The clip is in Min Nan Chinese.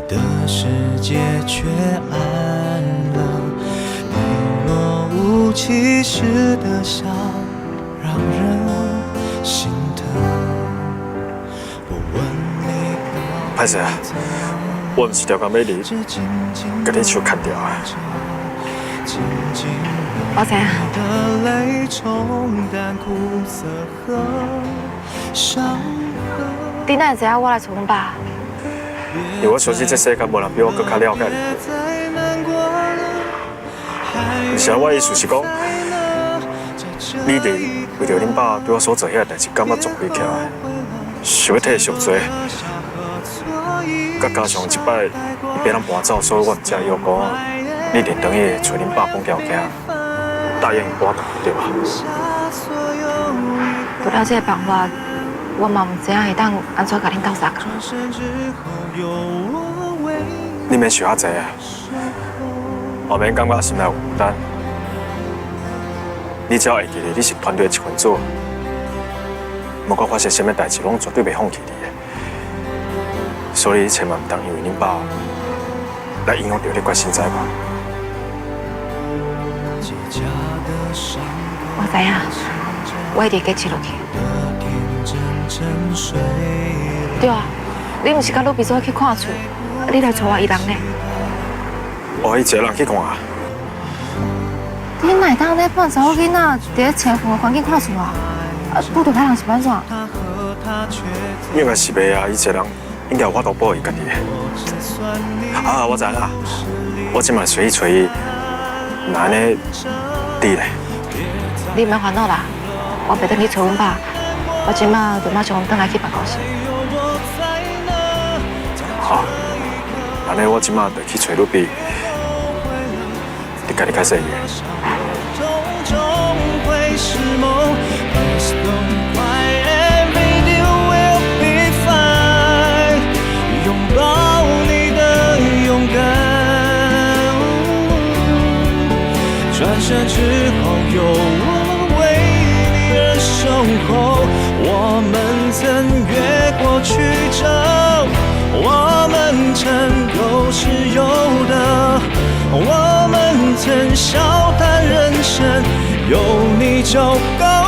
的世界卻暗了。你若無其事的笑，讓人心疼。不問你歹勢啊，我毋是專工欲來，共你手牽著啊。我知影。的淚沖淡苦澀和傷痕。你哪會知影我來揣阮爸？因為我相信這世間無人比我閣較了解你。毋是啊，我意思是講，你佇為著恁爸對我所做彼个代誌，感覺足委屈的，想欲替伊贖罪，閣加上這擺伊予人搬走，所以我毋才會講你連轉去揣恁爸講條件，答應伊搬轉，對吧？除了這个辦法，我嘛毋知影會當按怎共恁鬥相共。你免想遐濟啊，我免感覺心內有負擔。你只要會記得你是團隊的一份子，無管發生啥物代誌，攏絕對袂放棄你的。所以你千萬毋通因為恁爸來影響著你決心，知無？我知影，我一直堅持落去。對啊，你毋是佮魯比做伙去看厝，你來帶我伊人呢？我伊一个人去看啊。你哪會當咧放查某囡仔佇咧青雲的環境看厝啊？啊，拄著歹人是按怎？應該是袂啊，伊一個人應該有法度保護伊家己的。啊，我知啦，我這擺隨意揣伊，若按呢，你咧？你毋免煩惱啦，我袂轉去揣阮爸，我這擺就馬上轉來去辦公室。好，按呢我這擺就去揣魯比，你家己較細意。是夢，Please don't cry, everything will be fine。擁抱你的勇敢，轉身之後有我為你而守候。我們曾越過曲折，我們曾有失有得，我們曾笑談人生。有你就夠。